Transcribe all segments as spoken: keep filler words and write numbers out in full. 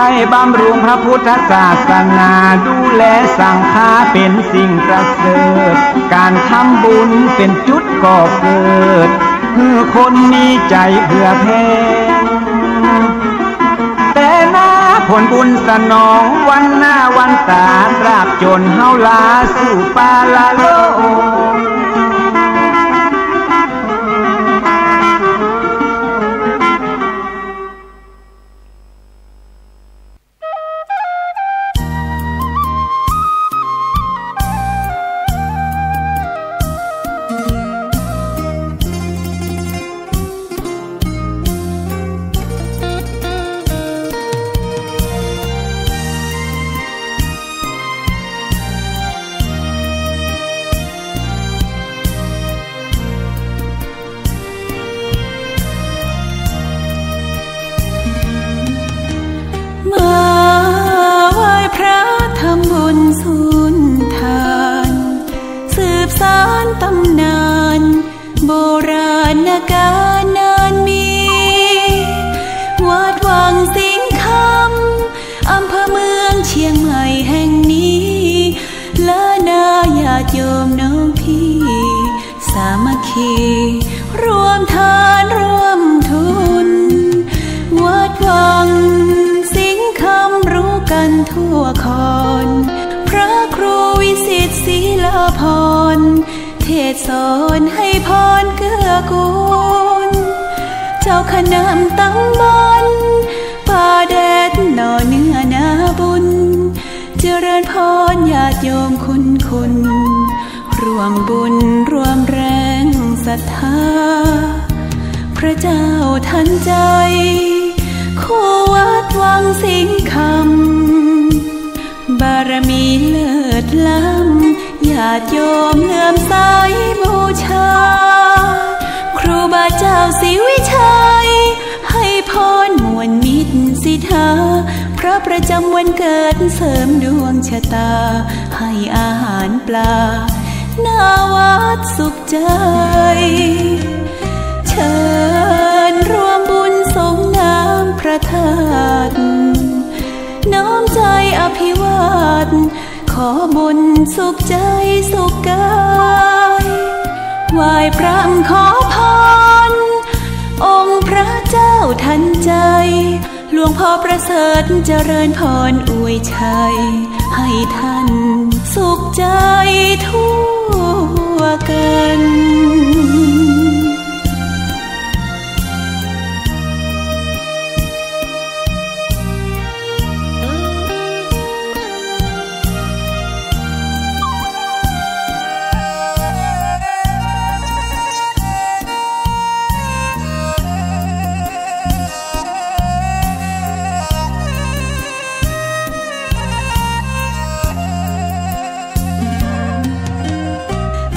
ได้บำรุงพระพุทธศาสนา ดูแลสังฆาเป๋นสิ่งประเสริฐ ก๋านทำบุญเป๋นจุดก่อเกิด หื้อคนมีใจ๋เผื่อแผ่ แต่นาผลบุญสนอง วันหน้าวันต๋า ตราบจ๋นเฮาลาสู่ปาละโลก มาไหว้พระทำบุญสุนทาน สืบสานต๋ำนาน โบราณกาลนานมี วัดวังสิงห์คำ อำเภอเมืองเชียงใหม่แห่งนี้ และนาญาติโยมน้องพี่ สามัคคี ร่วมทานร่วมทุน วัดวังสิงห์คำรู้กั๋นทั่วคอน พระครูวิสิทธิ์ศรีลาภรณ์ เทศน์สอนให้พรเกื้อกูล เจ้าคณะตำบลป่าแดด หน่อเนื้อนาบุญ เจริญพรญาติโยมคุ้นๆ ร่วมบุญร่วมแรงศรัทธา พระเจ้าทันใจ คู่วัดวังสิงห์คำ บารมีเลิศล้ำ ญาติโยมเลื่อมใสบูชา ครูบาเจ้าศรีวิชัย ให้พรม่วนมิตรสิทธา พระประจำวันเกิดเสริมดวงชะตา ให้อาหารปลา หน้าวัดสุขใจ เชิญร่วมบุญสรงน้ำพระธาตุ น้อมใจอภิวาท ขอบุญสุขใจสุขกาย ไหว้พระขอพร องค์พระเจ้าทันใจ หลวงพ่อประเสริฐเจริญพรอวยชัย ให้ท่านสุขใจทั่วกัน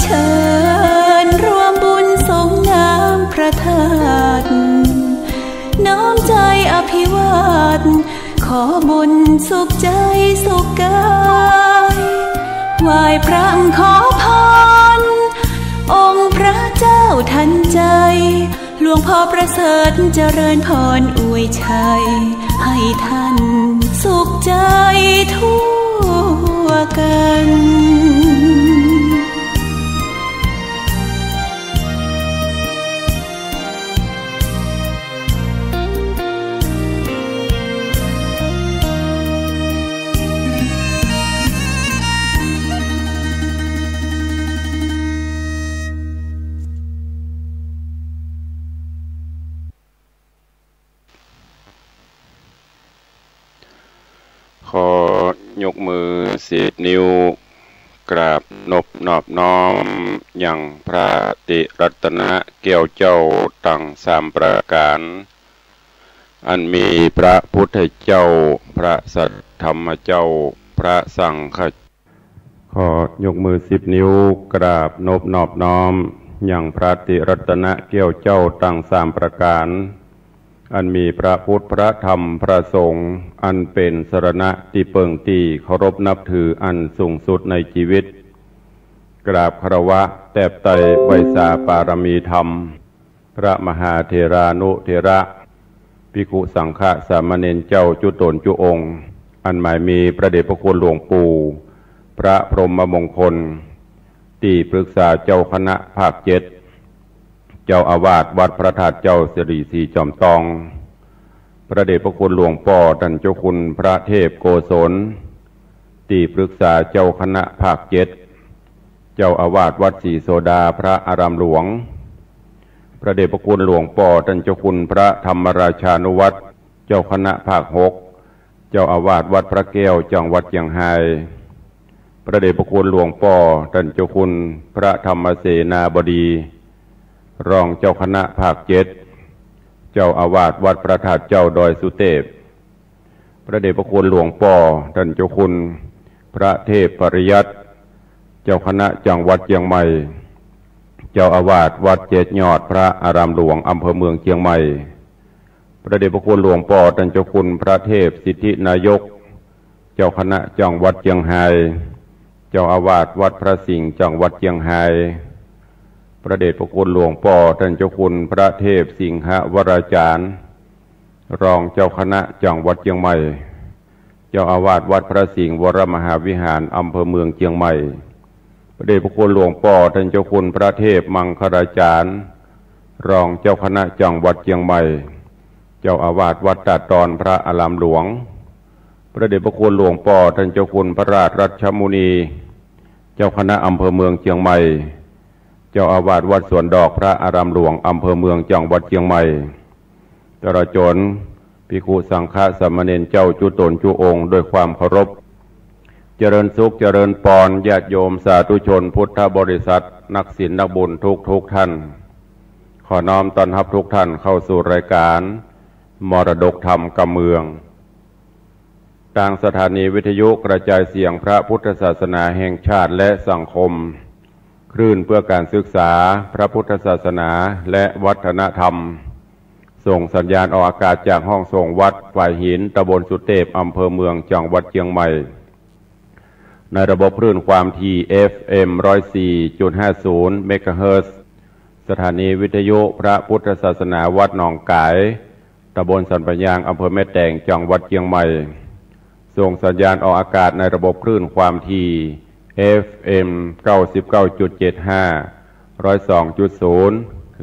เชิญร่วมบุญสรงน้ำพระธาตุ น้อมใจอภิวาท ขอบุญสุขใจสุขกาย ไหว้พระขอพร องค์พระเจ้าทันใจ หลวงพ่อประเสริฐเจริญพรอวยชัย ให้ท่านสุขใจทั่วกัน ขอยกมือสิบนิ้ว กราบนบนอบน้อมยังพระติรัตนแก้วเจ้าตังสามประก๋าน อันมีพระพุทธเจ้า พระสัทธรรมเจ้า พระสังฆ ขอยกมือสิบนิ้ว กราบนบนอบน้อมยังพระติรัตนแก้วเจ้าตังสามประก๋าน อันมีพระพุทธ พระธรรม พระสงฆ์ อันเป๋นสรณะตี้เปิงตี้เคารพนับถืออันสูงสุดในจีวิต กราบคารวะแตบไตรไหว้สาปารมีธรรม พระมหาเถรานุเถระ ภิกขุสังฆะสามเณรเจ้าจุ๊ต๋นจุ๊องค์ อันหมายมีพระเดชพระคุณหลวงปู่ พระพรหมมงคล ตี้ปรึกษาเจ้าคณะภาคเจ็ด เจ้าอาวาสวัดพระธาตุเจ้าสิริสีจอมตอง พระเดชพระคุณหลวงป้อต้านเจ้าคุณพระเทพโกศล ตี้ปรึกษาเจ้าคณะภาคเจ็ด เจ้าอาวาสวัดศรีโสดาพระอารามหลวง พระเดชพระคุณหลวงป้อต้านเจ้าคุณพระธรรมราชานุวัฒน์ เจ้าคณะภาคหก เจ้าอาวาสวัดพระแก้วจังหวัดเจียงฮาย พระเดชพระคุณหลวงป้อต้านเจ้าคุณพระธรรมเสนาบดี รองเจ้าคณะภาคเจ็ด เจ้าอาวาสวัดพระธาตุเจ้าดอยสุเตพ พระเดชพระคุณหลวงป้อต้านเจ้าคุณพระเทพปริยัติ เจ้าคณะจังหวัดเจียงใหม่ เจ้าอาวาสวัดเจ็ดยอดพระอารามหลวงอำเภอเมืองเจียงใหม่ พระเดชพระคุณหลวงป้อต้านเจ้าคุณพระเทพสิทธินายก เจ้าคณะจังหวัดเจียงฮาย เจ้าอาวาสวัดพระสิงห์จังหวัดเจียงฮาย พระเดชพระคุณหลวงป้อต้านเจ้าคุณพระเทพสิงหวราจารย์ รองเจ้าคณะจังหวัดเจียงใหม่ เจ้าอาวาสวัดพระสิงห์วรมหาวิหารอำเภอเมืองเจียงใหม่ พระเดชพระคุณหลวงป้อต้านเจ้าคุณพระเทพมังคลาจารย์ รองเจ้าคณะจังหวัดเจียงใหม่ เจ้าอาวาสวัดตาดตอนพระอารามหลวง พระเดชพระคุณหลวงป้อต้านเจ้าคุณพระราชรัชมุนี เจ้าคณะอำเภอเมืองเจียงใหม่ เจ้าอาวาสวัดสวนดอกพระอารามหลวงอำเภอเมืองจังหวัดเจียงใหม่ ตลอดจ๋นภิกขุสังฆะสามเณรเจ้าจุ๊ต๋นจุ๊องค์ด้วยความเคารพ เจริญสุขเจริญปอน ญาติโยมสาธุชนพุทธบริษัท นักศีลนักบุญทุกๆ ท่าน ขอน้อมต้อนฮับทุกท่านเข้าสู่รายการมรดกธรรมกำเมือง ตางสถานีวิทยุกระจายเสียงพระพุทธศาสนาแห่งชาติและสังคม คลื่นเพื่อการศึกษาพระพุทธศาสนาและวัฒนธรรม ส่งสัญญาณออกอากาศจากห้องส่งวัดฝายหิน ตำบลสุเตพ อำเภอเมือง จังหวัดเจียงใหม่ ในระบบคลื่นความถี่ เอฟเอ็ม ร้อยสี่จุดห้าศูนย์ เมกะเฮิรตซ์ สถานีวิทยุพระพุทธศาสนาวัดหนองก๋าย ตำบลสันป่ายาง อำเภอแม่แตง จังหวัดเจียงใหม่ ส่งสัญญาณออกอากาศในระบบคลื่นความถี่ เอฟเอ็ม เก้าสิบเก้าจุดเจ็ดห้า ร้อยสองจุดศูนย์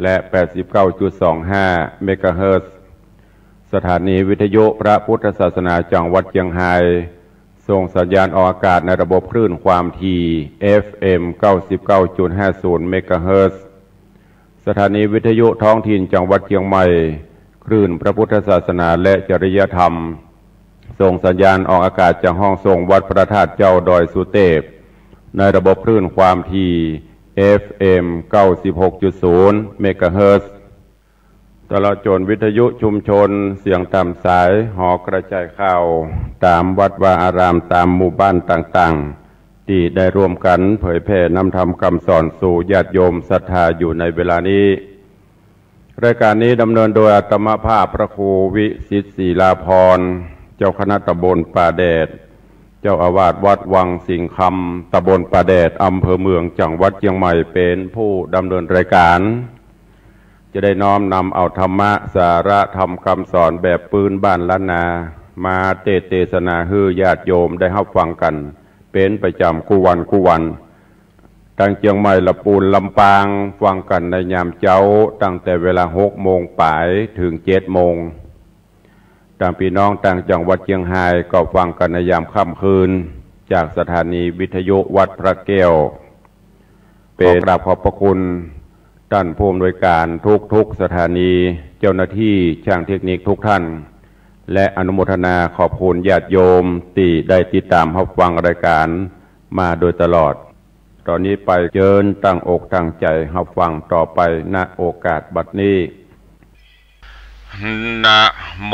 และ แปดสิบเก้าจุดสองห้า เมกะเฮิรตซ์ สถานีวิทยุพระพุทธศาสนาจังหวัดเจียงฮาย ส่งสัญญาณออกอากาศในระบบคลื่นความถี่ เอฟเอ็ม เก้าสิบเก้าจุดห้าศูนย์ เมกะเฮิรตซ์ สถานีวิทยุท้องถิ่นจังหวัดเจียงใหม่ คลื่นพระพุทธศาสนาและจริยธรรม ส่งสัญญาณออกอากาศจากห้องส่งวัดพระธาตุเจ้าดอยสุเตพ ในระบบคลื่นความถี่ เอฟเอ็ม เก้าสิบหกจุดศูนย์ เมกะเฮิรตซ์ ตลอดจ๋นวิทยุชุมชนเสียงต๋ามสาย หอกระจายข่าวต๋ามวัดวาอาราม ต๋ามหมู่บ้านต่างๆ ตี้ได้ร่วมกั๋นเผยแผ่นำธรรมกำสอนสู่ญาติโยมศรัทธาอยู่ในเวลานี้ รายการนี้ดำเนินโดยอาตมาภาพพระครูวิสิทธิ์ ศิลาภรณ์ เจ้าคณะตำบลป่าแดด เจ้าอาวาสวัดวังสิงห์คำ ตำบลป่าแดด อำเภอเมือง จังหวัดเจียงใหม่ เป๋นผู้ดำเนินรายการ จะได้น้อมนำเอาธรรมะ สาระธรรมกำสอนแบบปื้นบ้านล้านนา มาเตสน์เตสนาหื้อญาติโยมได้ฮับฟังกั๋นเป๋นประจ๋ำกู้วันกู้วัน ตางเจียงใหม่ ละปูน ลำปาง ฟังกั๋นในยามเจ๊า ตั้งแต่เวลาหกโมงป๋ายเถิงเจ็ดโมง ตางปี้น้องตางจังหวัดเจียงฮายก็ฟังกั๋นในยามค่ำคืน จากสถานีวิทยุวัดพระแก้ว เป๋น ขอกราบขอบพระคุณต้านผู้อำนวยการทุกๆ สถานี เจ้าหน้าตี้ ช่างเทคนิคทุกท่าน และอนุโมทนาขอบคุณญาติโยมตี้ได้ติดต๋ามฮับฟังรายการมาโดยตลอด ต่อนี้ไปเจิญตั้งอกตั้งใจ๋ฮับฟังต่อไป ณ โอกาสบัดนี้ นะโม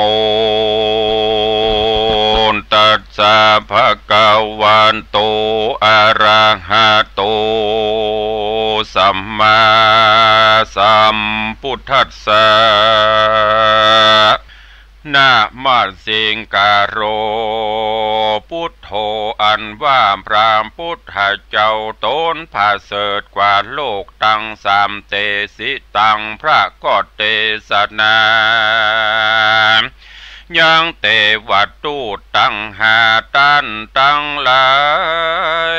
ตัสสะ ภะคะวะโต อะระหะโต สัมมาสัมพุทธัสสะ นะมะสิกาโร ปุตโธ อันว่าพระพุทธเจ้าต๋นประเสริฐกว่าโลกตังสาม เตสิตัง พระก็เตสนา ยังเตวทูตตังห้าต้านตังหลาย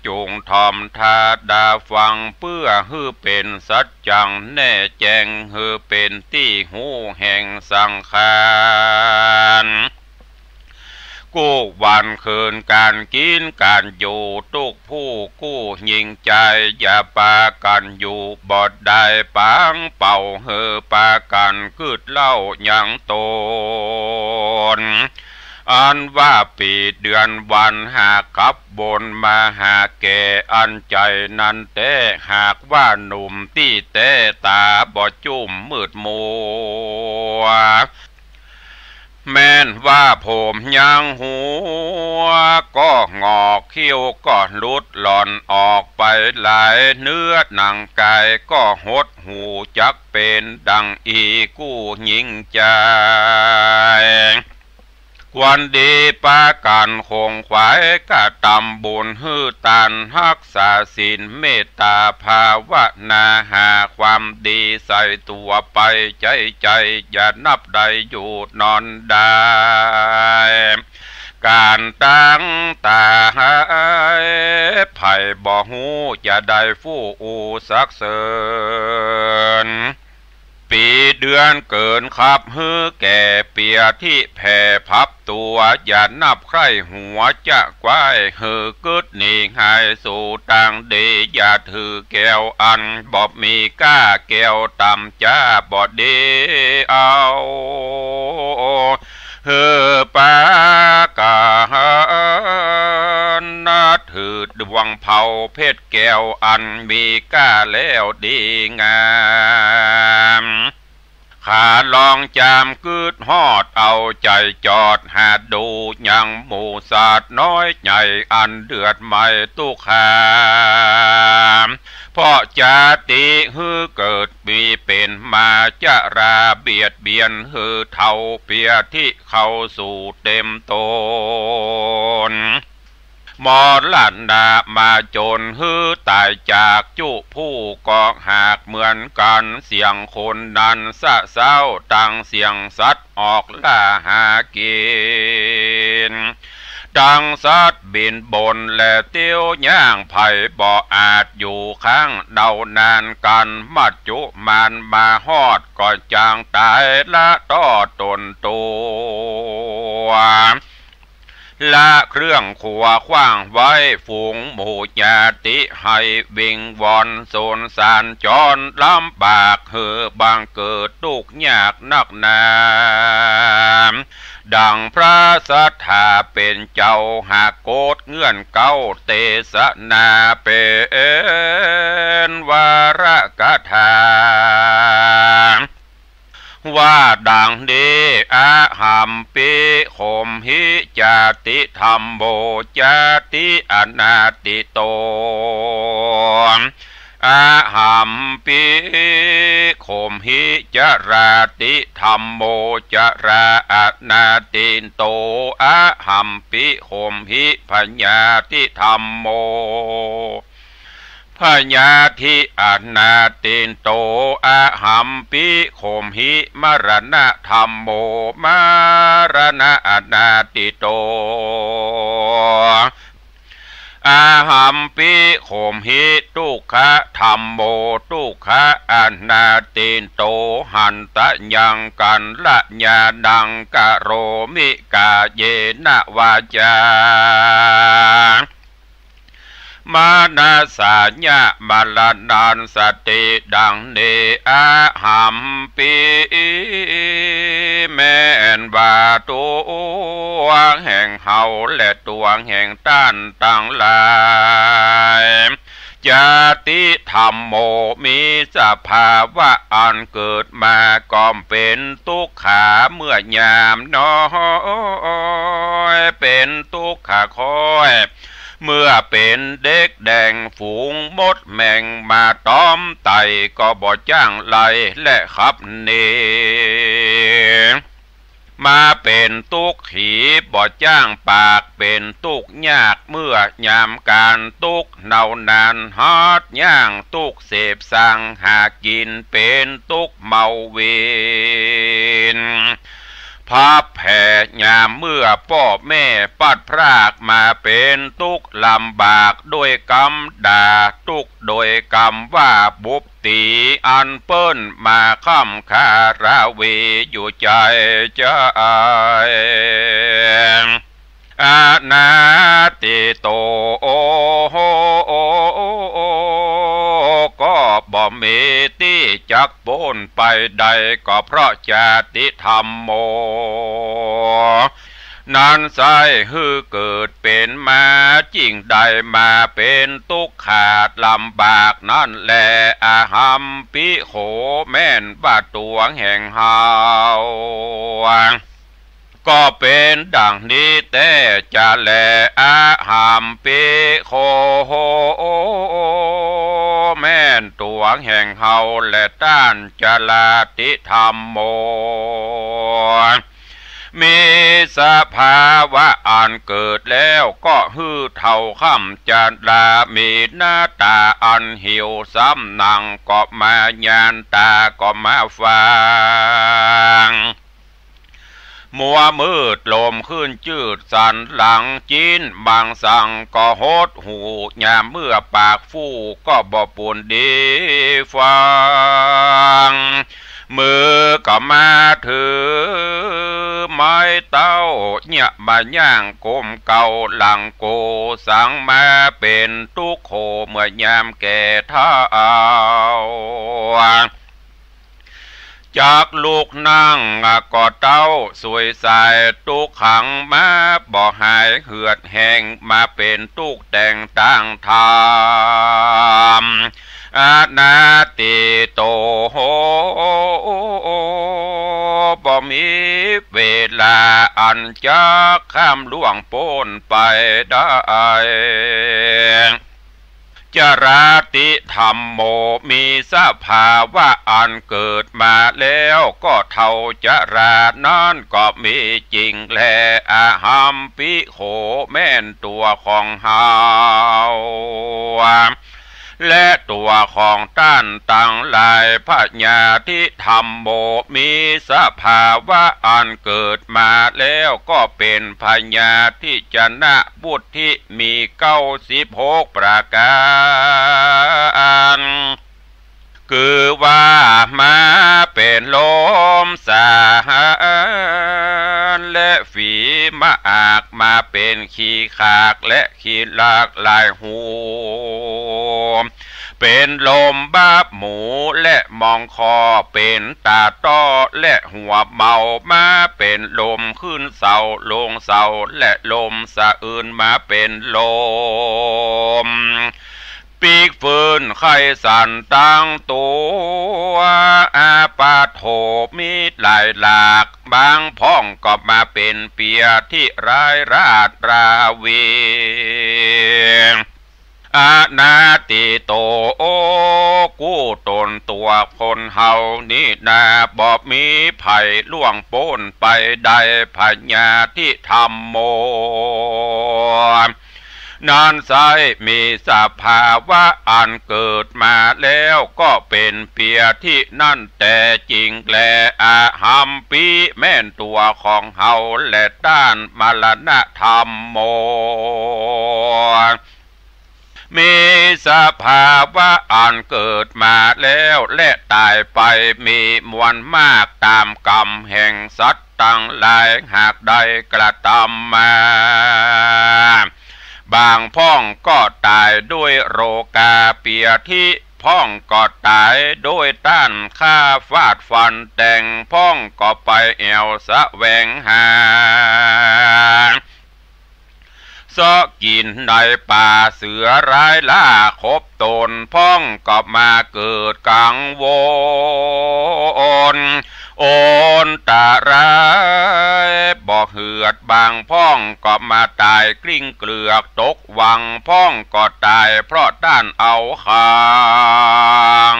จุ่งถ่อมตาดาฟัง เปื้อหื้อเป๋นสัจจังแน่แจ้ง หื้อเป๋นตี้ฮู้แห่งสังขาร กู้วันคืนก๋านกิ๋นก๋านอยู่ ตุ๊กผู้กู้ญิงจาย อย่าปากั๋นอยู่บ่ได้ ป๋างเป่าหื้อปากั๋นกึ๊ดเล่ายังต๋น อันว่าปี๋เดือนวันหากขับวนมาหาแก่ อันใจ๋นั้นแต๊ หากว่าหนุ่มตี้แต๊ ต๋าบ่จุ้มมืดมัว แม่นว่าผมยังหัวก็หงอก คิ้วก็หลุดหล่อนออกไปหลาย เนื้อหนังก๋ายก็หด หูจักเป๋นดังอีกู้ญิงจาย ควรดีปากั๋นขงขวาย กระตำบุญหื้อตาน ฮักษาศีล เมตต๋าภาวนา หาความดีใส่ตั๋วไป ใจ๊ใจ๋อย่านับได้อยู่นอนได้ ก๋านตั้งต๋าย ใผบ่ฮู้จะได้ฟู่อู้สักเสิญ ปี๋เดือนเกิ๋นขับหื้อแก่ เปียธิแผ่พับตั๋ว อย่านับใคร่หัวจะคว้าย หื้อกึ๊ดหนีหายสู่ตางดี อย่าถือแก้วอันบ่มีก้า แก้วต่ำจ้าบ่ดีเอา หื้อปากั๋นถือดวงเผาเพชรแก้วอันมีก้าแล้วดีงาม ขาลองจามกึ๊ดฮอด เอาใจ๋จอดหาดู ยังหมู่สัตว์น้อยใหญ่ อันเดือดไหม้ตุ๊กขา เพราะจาติหื้อเกิดมีเป๋นมา จราเบียดเบียนหื้อเฒ่า เปียธิเข้าสู่เต็มต๋น มรณะมาจนหื้อต๋ายจากจุผู้ก็หากเหมือนกั๋น เสียงคนนั้นสะเซ้าตังเสียงสัตว์ออกล่าหากิ๋น ตังสัตว์บินบนและเตี้ยวย่าง ใผบ่อาจอยู่ค้างเดานานกั๋น มัจจุมานมาฮอดก็จางต๋ายละต้อต๋นตั๋ว ละเครื่องขัวขว้างไว้ ฝูงหมู่ญาติให้วิงวอนสงสาร จรลำบากหื้อบังเกิดตุ๊กข์ยากนักหนา ดังพระสัตถาเป๋นเจ้าหากโกฏเงื่อนเก๊า เตสนาเป๋นวรกถา ว่าดังนี้ อะหัมปิ โขมหิ จาติธัมโม จาติอนาติโต อะหัมปิ โขมหิ จราติธัมโม จราอนาติโต อะหัมปิ โขมหิ พยาธิธัมโม พยาธิอนาติโต อะหัมปิ โขมหิ มรณะธัมโม มรณะอนาติโต อะหัมปิ โขมหิ ทุกขะธัมโม ทุกขะอนาติโต หันตะยังกัลลาณัง กะโรมิ กาเยนะ วาจา มนัสสายะ มรณัสสติ ดังนี้ อะหัมปิ แม่นว่าตั๋วแห่งเฮาและตั๋วแห่งต้านตังหลาย จาติธัมโม มีสภาวะอันเกิดมาก็เป๋นตุ๊กขาเมื่อยามน้อย เป๋นตุ๊กขาค่อย เมื่อเป๋นเด็กแดง ฝูงมดแมงมาตอมไต่ ก็บ่จ้างไล่และขับหนี มาเป๋นตุ๊กข์ หีบ่จ้างปาก เป๋นตุ๊กข์ยาก เมื่อยามก๋านตุ๊กข์ หนาวนานฮัดย่าง ตุ๊กข์เสพสังหากิ๋น เป๋นตุ๊กข์เมาเวร พลัดแผล ยามเมื่อป้อแม่พลัดพราก มาเป๋นตุ๊กข์ลำบาก โดยกำด่า ตุ๊กข์โดยกำว่าบุบ ตี๋ อันเปิ้นมาคร่ำคาราเวอยู่ใจ๋ใจ๋ อนาติโต ก็บ่มีตี้จักป๊นไปได้ ก็เพราะจาติธัมโม นั้นไส้หื้อเกิดเป๋นมา จึ่งได้มาเป๋นตุ๊กข์ขาดลำบากนั้นแล อหัมปิโข แม่นว่าตั๋วแห่งเฮา ก็เป๋นดั่งนี้แต๊จะแล อหัมปิโข แม่นตั๋วแห่งเฮาแล ต้านจาติธัมโม มีสภาวะอันเกิดแล้ว ก็หื้อเฒ่าคร่ำจรา มีหน้าต๋าอันเหี่ยวซ้ำ หนังก็มายาน ต๋าก็มาฟาง มัวมืด ลมขึ้นจืด สันหลังจิ๊น มังสังก็หดหู่ ยามเมื่อปากฟู่ ก็บ่ปูนดีฟัง มือก็มาถือไม้เต๊า เยียะบ่าย่างก้มเกาหลังโก สังมาเป๋นตุ๊กข์โข เมื่อยามแก่เฒ่า จักลุกนั่งก็เต๊าสุยสาย ตุ๊กข์ขังมาบ่หายเหือดแห้ง มาเป๋นตุ๊กข์แต่งต่างธรรม อนาติโต บ่มีเวลาอันจักข้ามล่วงป๊นไปได้ จาติธัมโม มีสภาวะอันเกิดมาแล้ว ก็เฒ่าจรานั้นก็มีจริงแล อหัมปิโข แม่นตั๋วของเฮา และตั๋วของต้านตังหลาย พยาธิธัมโม มีสภาวะอันเกิดมาแล้ว ก็เป๋นพยาธิจนะวุฒิ มีเก้าสิบหกประก๋าน คือว่ามาเป๋นลมสาหารและฝีมะอาก มาเป๋นขี้ขากและขี้ลากหลายหู เป๋นลมบาบหมูและมองคอ เป๋นต๋าต้อและหัวเมา มาเป๋นลมขึ้นเสาลงเสา และลมสะอื้น มาเป๋นลม ปิ๊กฟื้นไข้สั่นตังตั๋ว อาปาโถ มีหลายหลาก บางพ่องก็มาเป๋นเปียที่ร้ายราดราวี อนาติโต โอ้ กู้ต๋นตั๋วคนเฮานี้นา บ่มีภัยล่วงป๊นไปได้ พยาธิธัมโม นั้นไส้มีสภาวะอันเกิดมาแล้ว ก็เป๋นเปียที่นั้นแต๊จริงแล อหัมปิ แม่นตั๋วของเฮาแล ต้านมรณะธัมโม มีสภาวะอันเกิดมาแล้วและต๋ายไป มีมวลมากต๋ามกรรมแห่งสัตว์ตังหลาย หากได้กระตำมา บางพ่องก็ต๋ายด้วยโรคาเปียธิ พ่องก็ต๋ายด้วยต้านฆ่าฟาดฟันแตง พ่องก็ไปแอ่วแสวงหา เซาะกิ๋นในป่าเสือร้ายล่าขบตน พ่องก็มาเกิดกังวล อันตรายบ่เหือด บางพ่องก็มาต๋ายกลิ้งเกลือกตกวัง พ่องก็ต๋ายเพราะต้านเอาขัง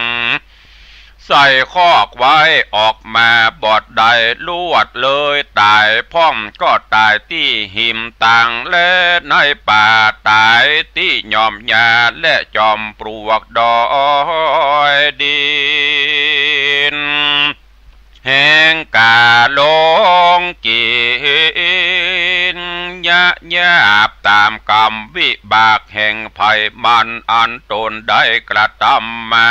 ใส่คอกไว้ออกมาบ่ได้ ลวดเลยต๋ายพ่อง ก็ต๋ายตี้หิมตาง และในป่าต๋ายตี้หย่อมหญ้า และจอมปลวกดอยดิน แหงก๋าลงกิ๋นยะหยาบ ต๋ามกรรมวิบากแห่งภัยมัน อันต๋นได้กระตำมา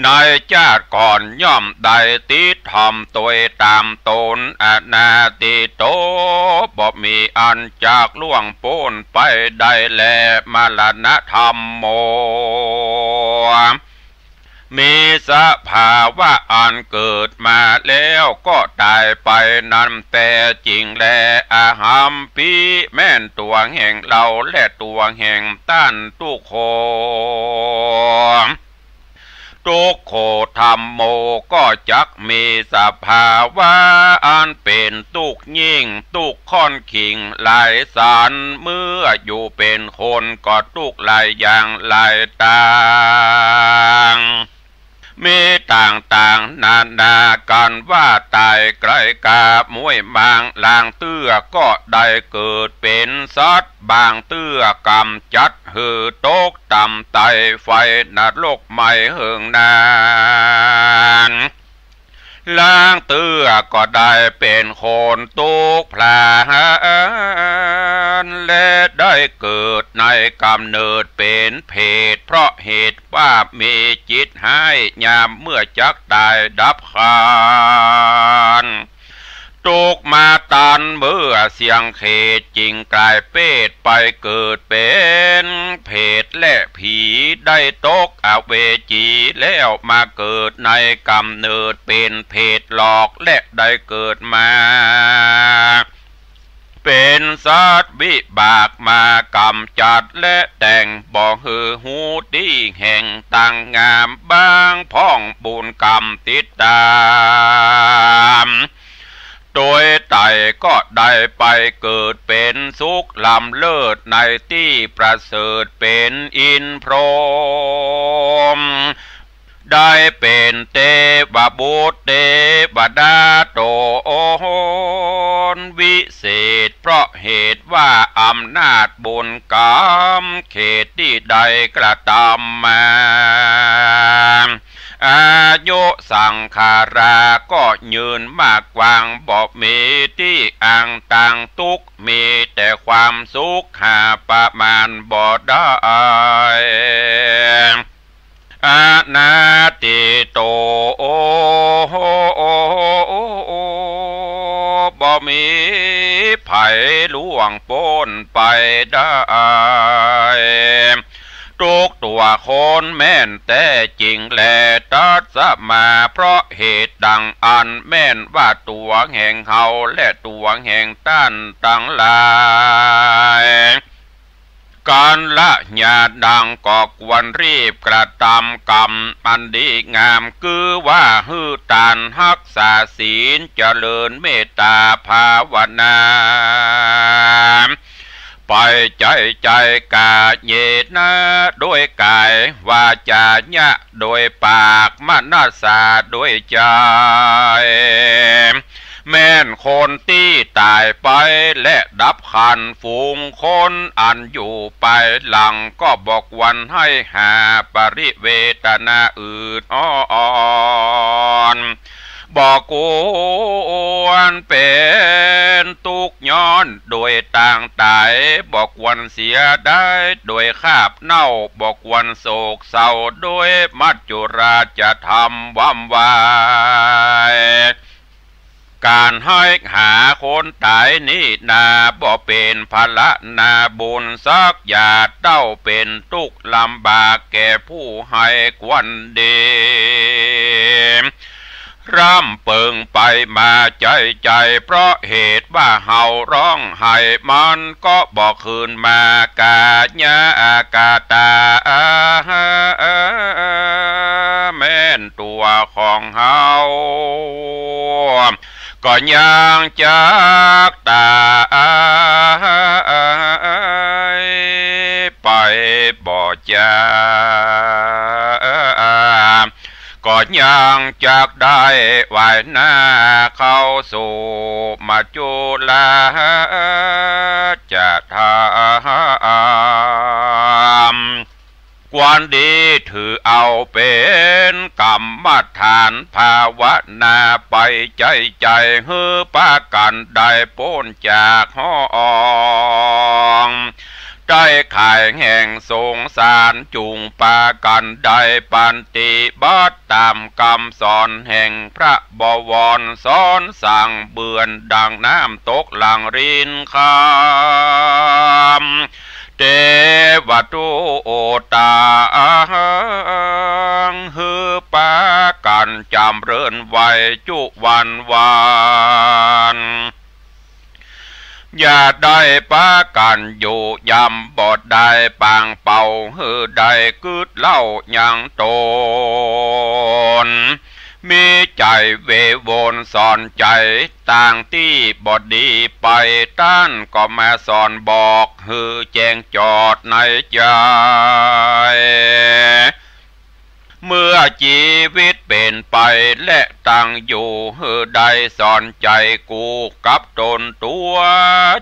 ในจาติก่อน ย่อมได้ติดต๋ามตวยต๋ามต๋น อนาติโต บ่มีอันจักล่วงป๊นไปได้แล มรณะธัมโม มีสภาวะอันเกิดมาแล้วก็ต๋ายไปนั้นแต๊จริงแล อะหัมปิ แม่นตั๋วแห่งเฮาและตั๋วแห่งต้านทุกคน ทุกโขธัมโม ก็จักมีสภาวะอันเป๋นตุ๊กข์ยิ่ง ตุ๊กข์ข้อนขิงหลายสัน เมื่ออยู่เป๋นคนก็ตุ๊กข์หลายอย่างหลายตาง มีต่างๆ นานากั๋นว่าต๋าย ใกล้กาม้วยมาง ลางเตื้อก็ได้เกิดเป๋นสัตว์ บางเตื้อกำจัดหื้อตกต่ำใต้ไฟนรกไหม้เหิงนาน ลางเตื้อก็ได้เป๋นคนตุ๊กข์พลาน และได้เกิดในก๋ำเนิดเป๋นเปรต เพราะเหตุว่ามีจิตฮ้าย ยามเมื่อจักต๋ายดับขันธ์ ตุ๊กข์มาตันเมื่อเสี้ยงเขต จึงก๋ายเปรตไปเกิดเป๋นเปรตและผี ได้ตกอเวจีแล้วมาเกิดในก๋ำเนิดเป๋นเปรตหลอก และได้เกิดมาเป๋นสัตว์ วิบากมากำจัดและแต่งบ่หื้อฮู้ตี้แห่งตั้งงาม บางพ่องบุญกรรมติดต๋าม โตยไต่ก็ได้ไปเกิดเป๋นสุขล้ำเลิศในตี้ประเสริฐเป๋นอินทร์พรหม ได้เป๋นเตวบุตรเตวดาต๋นวิเศษ เพราะเหตุว่าอำนาจบุญกรรมเขตตี้ได้กระตำมา อายุสังขาราก็ยืนมากกว้าง บ่มีตี้อังต่างตุ๊กข์ มีแต่ความสุขหาประมาณบ่ได้ อนาติโต บ่มีใผล่วงป๊นไปได้ ตุ๊กตัวคนแม่นแต๊จริงแล ตัสมา เพราะเหตุดังอั้นแม่นว่าตั๋วแห่งเฮาและตั๋วแห่งต้านตังหลาย กัลยาณัง ก็ควรรีบกระตำกรรมอันดีงาม คือว่าหื้อตาน ฮักษาศีล เจริญเมตตาภาวนา ไปใจ๋ใจ๋ กาเยนะ โดยก๋าย วาจานะ โดยปาก มนัสสา โดยใจ๋ แม่นคนตี้ต๋ายไปและดับขันธ์ ฝูงคนอันอยู่ปายหลังก็บ่ควรใค่หาปริเวทนาอื่นอ่อน บ่ควรเป๋นตุ๊กข์ย้อนโดยตางต๋าย บ่ควรเสียดายโดยคราบเน่า บ่ควรโศกเศร้าโดยมัจจุราชธรรมวำวาย ก๋านใค่หาคนต๋ายนี้นา บ่เป๋นผละนาบุญสักหยาดเต้า เป๋นตุ๊กข์ลำบากแก่ผู้ใค่ควรดี ร่ำเปิงไปมาใจ๋ใจ๋ เพราะเหตุว่าเฮาฮ้องไห้มันก็บ่คืนมา ก๋ายะกะตา แม่นตั๋วของเฮา ก็ยังจักต๋ายไปบ่จา ก็ยังจักได้ไหว้หน้าเข้าสู่มัจจุราชธรรม ควรดีถือเอาเป๋นกรรมฐานภาวนาไปใจ๋ๆ หื้อปากั๋นได้ป๊นจากห้อง ใต้ข่ายแห่งสงสาร จุ่งปากั๋นได้ปฏิบัติต๋ามกำสอนแห่งพระบวร สอนสั่งเบือนดังน้ำตกหลั่งรินคำ เตวะตุตาหัง หื้อปากั๋นจ๋ำเริญไหว้จุวันวาน อย่าได้ปากั๋นอยู่ย่ำบ่ได้ปางเป่า หื้อได้กึ๊ดเล่ายังตน มีใจ๋เววนสอนใจ๋ตางตี้บ่ดีไป ต้านก็มาสอนบอกหื้อแจ้งจอดในใจ๋ เมื่อจีวิตเป๋นไปและตั้งอยู่ หื้อได้สอนใจ๋กู้กับต๋นตั๋ว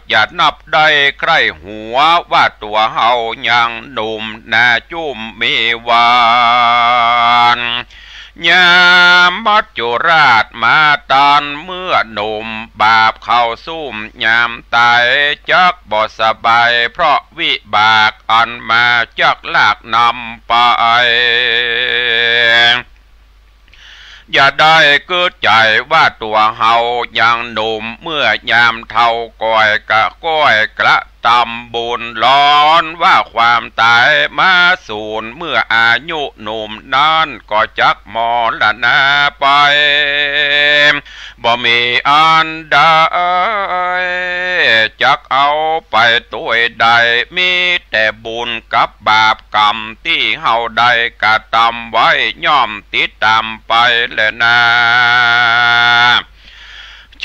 อย่านับได้ใคร่หัวว่าตั๋วเฮายังหนุ่มนาจุ่มมีวัน ยามมัจจุราชมาตันเมื่อหนุ่ม บาปเข้าซุ่มยามต๋าย จักบ่สบายเพราะวิบากอันมาจักลากนำไป อย่าได้กึ๊ดใจ๋ว่าตั๋วเฮายังหนุ่ม เมื่อยามเฒ่าก้อยกะก้อยกระตำบุญ ร้อนว่าความต๋ายมาสูน เมื่ออายุหนุ่มนั้นก็จักมรณาไป บ่มีอันใดจักเอาไปตวยได้ มีแต่บุญกับบาปกรรมตี้เฮาได้กระตำไว้ ย่อมติดต๋ามไปแลนา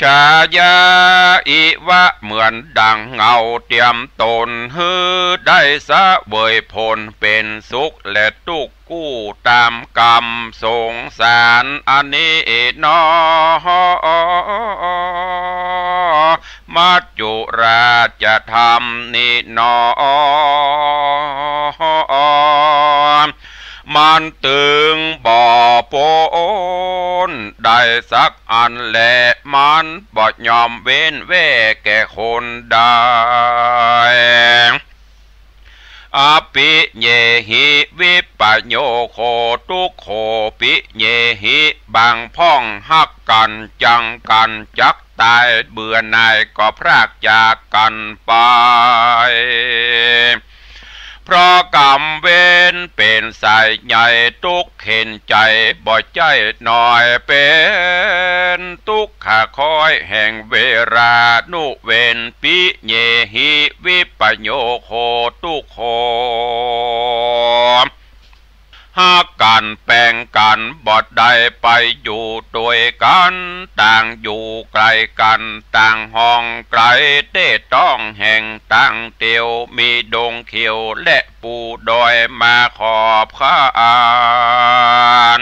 ชายา อิวะ เหมือนดังเงาเตียมต๋น หื้อได้เสวยผลเป๋นสุขและตุ๊กข์ กู้ต๋ามกรรมสงสารอันนี้หนอ มัจจุราชธรรมนี้หนอ มันตึงบ่ป๊นได้สักอันแล มันบ่ยอมเว้นแว่แก่คนใด อภิเยหิ วิปปะโยโค ตุ๊กโข ปิเยหิ บางพ่องฮักกั๋นจังกั๋น จักต๋ายเบื่อหน่ายก็พรากจากกั๋นไป เพราะกรรมเวรเป๋นสายใหญ่ ตุ๊กเข็ญใจ๋บ่ใจ้น้อย เป๋นตุ๊กขะคอยแห่งเวรานุเวร ปิเยหิ วิปปะโยโค ตุ๊กโข ฮักกั๋นแป๋งกั๋นบ่ได้ไปอยู่ตวยกั๋น ต่างอยู่ไก๋กั๋น ต่างห้องไก๋ เต๊ต้องแห่งต่างเตียว มีดงเขียวและปูดอยมาขอบขาน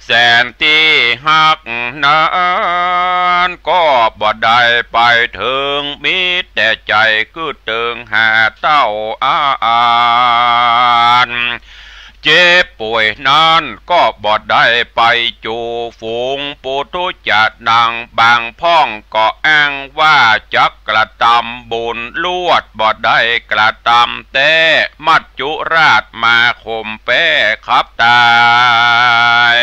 แสนตี้ฮักนั้นก็บ่ได้ไปเถิง มีแต่ใจ๋กึ๊ดเติงหาเต้าอาอาจ เจ็บป่วยนั้นก็บ่ได้ไปจู๋ฝูงปุถุชะนัง บางพ่องก็อ้างว่าจักกระตำบุญ ลวดบ่ได้กระตำแต๊ มัจจุราชมาข่มแป๊ขับต๋าย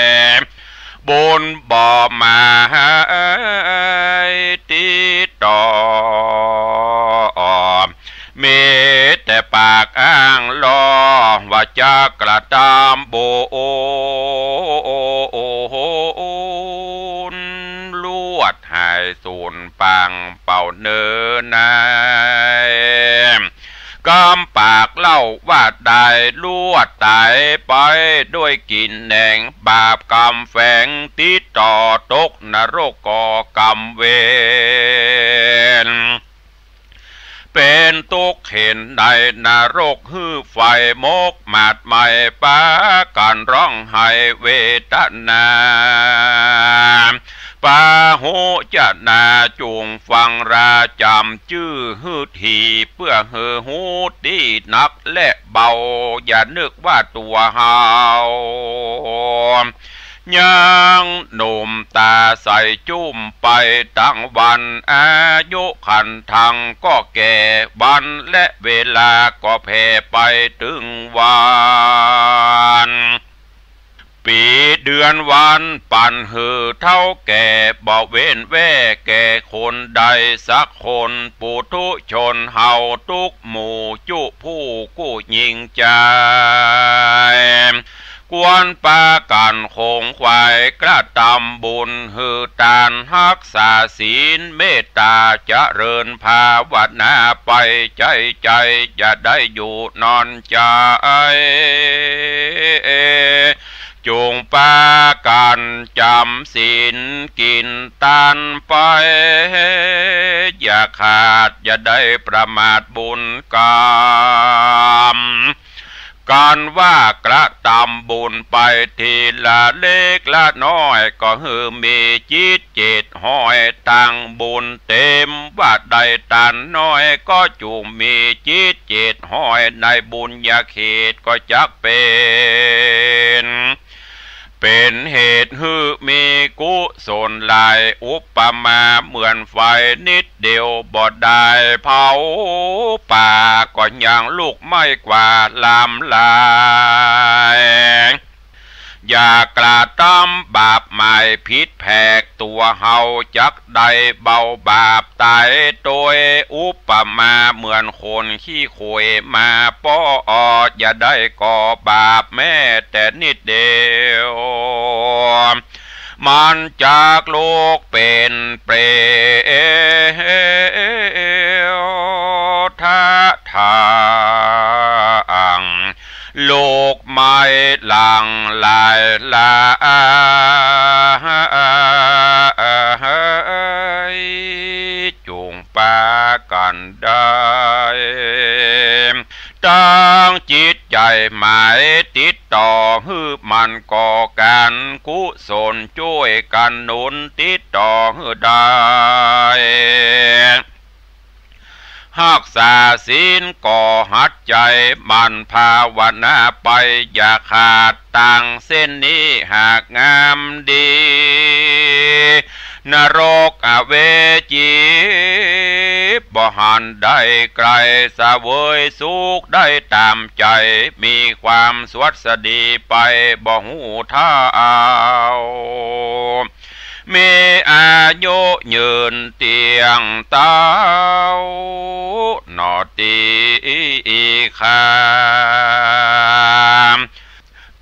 บุญบ่มาหื้อติดต่อ มีแต่ปากอ้างลอว่าจักกระตำบุญ ลวดหายสูญปางเป่าเนินใน กำปากเล่าว่าต๋าย ลวดต๋ายไปด้วยกิ๋นแหนง บาปกรรมแฝงติดต่อ ตกนรกก่อกรรมเวร เป๋นตุ๊กข์แข เห็นในนรกหื้อไฟมกหมาดไหม้ ปากั๋นฮ้องไห้เวทนา ปาหุจนา จุ่งฟังราจ๋ำจื้อหื้อดี เปื้อหื้อฮู้ตี้หนักและเบา อย่านึกว่าตั๋วเฮา ยังหนุ่มต๋าใสจุ้มไปตังวัน อายุขันธังก็แก่ วันและเวลาก็แผ่ไปตึงวาน ปี๋เดือนวันปั๋นหื้อเฒ่าแก่ บ่เว้นแว่แก่คนใดสักคน ปุถุชนเฮาตุ๊กหมู่ จุผู้กู้ยิ่งใจ๋ ควรปากั๋นขงขวายกระตำบุญ หื้อตาน ฮักษาศีล เมตต๋า เจริญภาวนาไป ใจ๊ใจ๋อย่าได้อยู่นอนใจ๋ จุ่งปากั๋นจ๋ำศีลกิ๋นตานไป อย่าขาดอย่าได้ประมาทบุญกรรม กั๋นว่ากระตำบุญไปทีละเล็กละน้อย ก็หื้อมีจิตเจ็ดห้อยตังบุญเต๋ม ว่าได้ตานน้อยก็จุ่งมีจิตเจ็ดห้อย ในบุญญาเขตก็จักเป๋น เป๋นเหตุหื้อมีกุศลหลาย อุปมาเหมือนไฟนิดเดียวบ่ได้เผาป่า ก็ยังลุกไหม้กว่าลามหลาย อย่ากระตำบาปหมายผิดแผก ตั๋วเฮาจักได้เบาบาปต๋ายโตย อุปมาเหมือนคนขี้โขยมาป้อ อย่าได้ก่อบาปแม้แต่นิดเดียว มันจักลุกเป๋นเปรต ทะ ทาง ลุกไหม้หลังหลายหลาย จุ่งปากั๋นได้ ตั้งจิตใจ๋หมายติดต่อหื้อมั่นก่อก๋านกุศล จ้วยกั๋นหนุนติดต่อหื้อได้ ฮักษาศีลก็หัดใจ๋หมั่นภาวนาไป อย่าขาดตังเส้นนี้หากงามดี นรกอเวจีบ่หันได้ไก๋ เสวยสุขได้ต๋ามใจ๋ มีความสวัสดีไปบ่ฮู้เท่า มีอายุยืนเตี้ยงเต๊า หนอตี้ข้า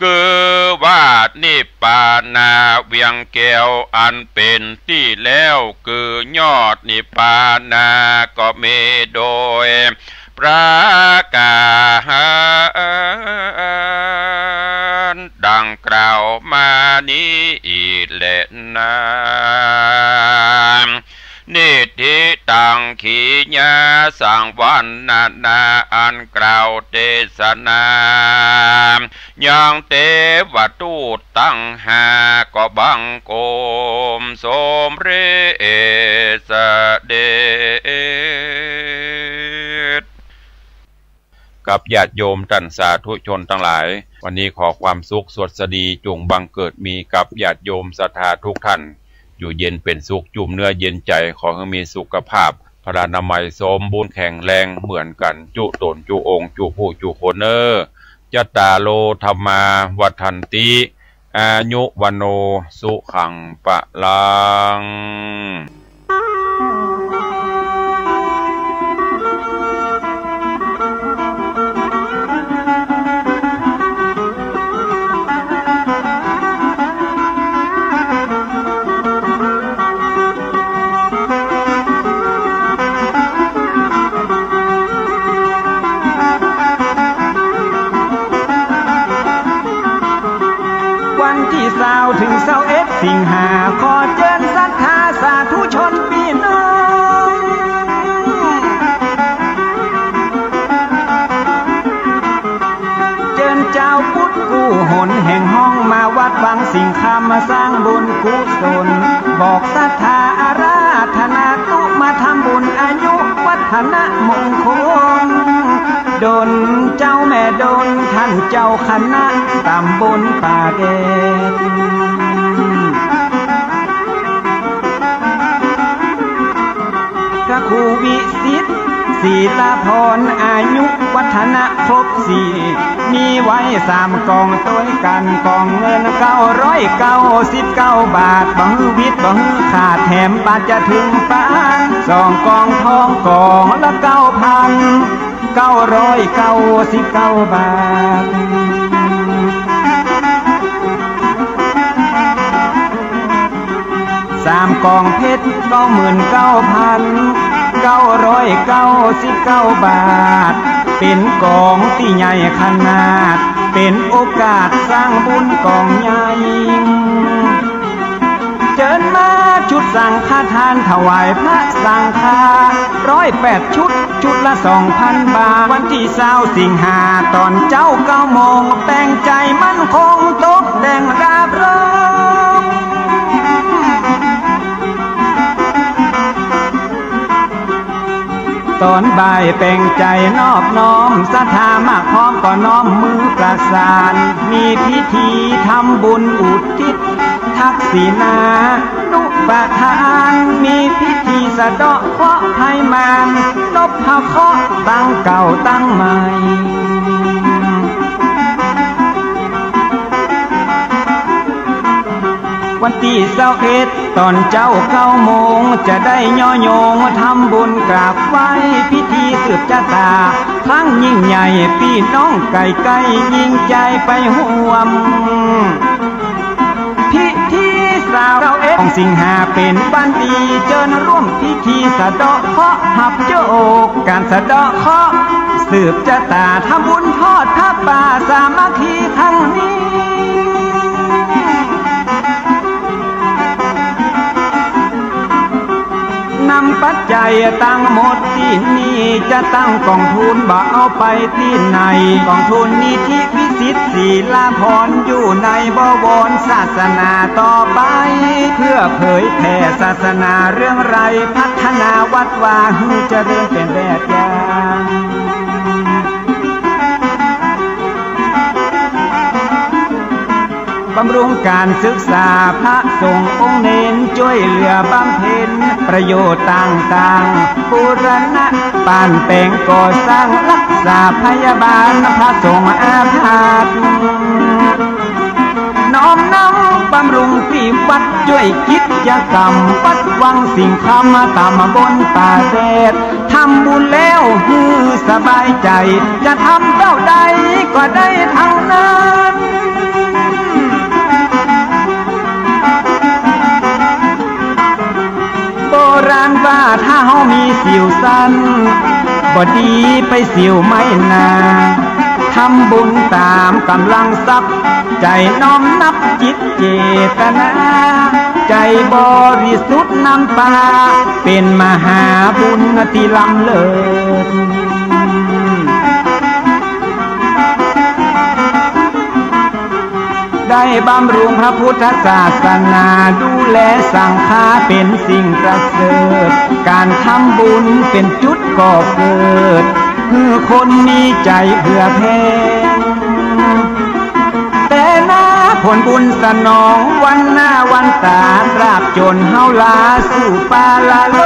คือว่านิพพานาเวียงแก้วอันเป๋นตี้แล้ว คือยอดนิพพานาก็มีโดย ประก๋านดังกล่าวมานี้แลนา นิทธิตัง ขีณาสังวรรณนา อันกล่าวเตสนา ยังเตวทูตตังห้า ก็บังคมสมเร็จเสด็จ กับญาติโยมต้านสาธุชนตังหลาย วันนี้ขอความสุขสวัสดีจุ่งบังเกิดมีกับญาติโยมศรัทธาทุกท่าน อยู่เย็นเป๋นสุข จุ่มเนื้อเย็นใจ๋ ขอหื้อมีสุขภาพ พลานามัยสมบูรณ์แข็งแรงเหมือนกั๋น จุ๊ต๋นจุ๊องค์ จุ๊ผู้จุ๊คนเน่อ จัตตาโร ธัมมา วัฑันติ อายุ วัณโณ สุขัง พลัง วันตี้ซาวเถิงซาวเอ็ดสิงหา ขอเจิญศรัทธาสาธุช กุศล บอกศรัทธาอาราธนาตุ๊มาทำบุญอายุวัฒนมงคล ดลเจ้าแม่ดลท่านเจ้าคณะตำบลป่าแดด พระครูวิสิทธิ์ ศิลาพร อายุวัฒนะครบสี่ มีไว้สามกองตวยกั๋น กองเงินเก้าร้อยเก้าสิบเก้าบาท บ่หื้อวิดบ่หื้อขาด แถมบาทจะเถิงปาน สองกองทองกองละเก้าพันเก้าร้อยเก้าสิบเก้าบาท สามกองเพชรเก้าหมื่นเก้าพันเก้าร้อยเก้าสิบเก้าบาท เป๋นกองตี้ใหญ่ขนาด เป๋นโอกาสสร้างบุญกองใหญ่ เจิญมาชุดสังฆทานถวายพระสังฆา ร้อยแปดชุด ชุดละสองพันบาท วันตี้ซาวสิงหาต๋อนเจ๊าเก้าโมง แป๋งใจ๋มั่นคงตกแต่งราบรื่น ต๋อนบ่ายแป๋งใจ๋นอบน้อม ศรัทธามาพร้อมก็น้อมมือประสาน มีพิธีทำบุญอุทิศทักษิณานุปทาน มีพิธีสะเดาะเคราะห์ภัยมาร ลบเคราะห์ตังเก่าตังใหม่ วันตี้ซาวเอ็ด ต๋อนเจ๊าเก้าโมง จะได้ย่อโยงทำบุญกราบไหว้ พิธีสืบจะต๋าครั้งยิ่งใหญ่ ปี้น้องใก้ๆ ยิ่งใจ๋ไปฮ่วม พิธีซาวเอ็ดของสิงหาเป๋นวันดี เจิญร่วมพิธีสะเดาะเคราะห์ฮับโจค ก๋านสะเดาะเคราะห์สืบจะต๋า ทำบุญทอดผ้าป่าสามัคคีครั้งนี้ นำปัจจัยตังหมดตี้นี่ จะตั้งกองทุนบ่เอาไปตี้ไหน กองทุนนิธิวิสิทธิ์ศิลาพร อยู่ในบวรศาสนาต่อไป เพื่อเผยแผ่ศาสนาเรื่องไร พัฒนาวัดวาหื้อเจริญเป๋นแบบอย่าง บำรุงก๋านศึกษาพระสงฆ์องค์เณร จ้วยเหลือบำเพ็ญประโยชน์ต่างๆ บูรณะปานแป๋งก่อสร้างรักษาพยาบาลพระสงฆ์อาพาธ น้อมนำบำรุงตี้วัด จ้วยกิจกรรมวัดวังสิงห์คำตำบลป่าแดด ทำบุญแล้วหื้อสบายใจ๋ จะทำเต้าใดก็ได้ตังนั้น โบราณว่าถ้าเฮามีสิวสั้น บ่ดีไปสิวไม่นา ทำบุญต๋ามก๋ำลังทรัพย์ ใจ๋น้อมนับจิตเจตนา ใจ๋บริสุทธิ์นำปา เป๋นมหาบุญตี้ล้ำเลิศ ได้บำรุงพระพุทธศาสนา ดูแลสังฆาเป๋นสิ่งประเสริฐ ก๋านทำบุญเป๋นจุดก่อเกิด หื้อคนมีใจ๋เผื่อแผ่ แต่นาผลบุญสนองวันหน้าวันต๋า ตราบจ๋นเฮาลาสู่ปาละโล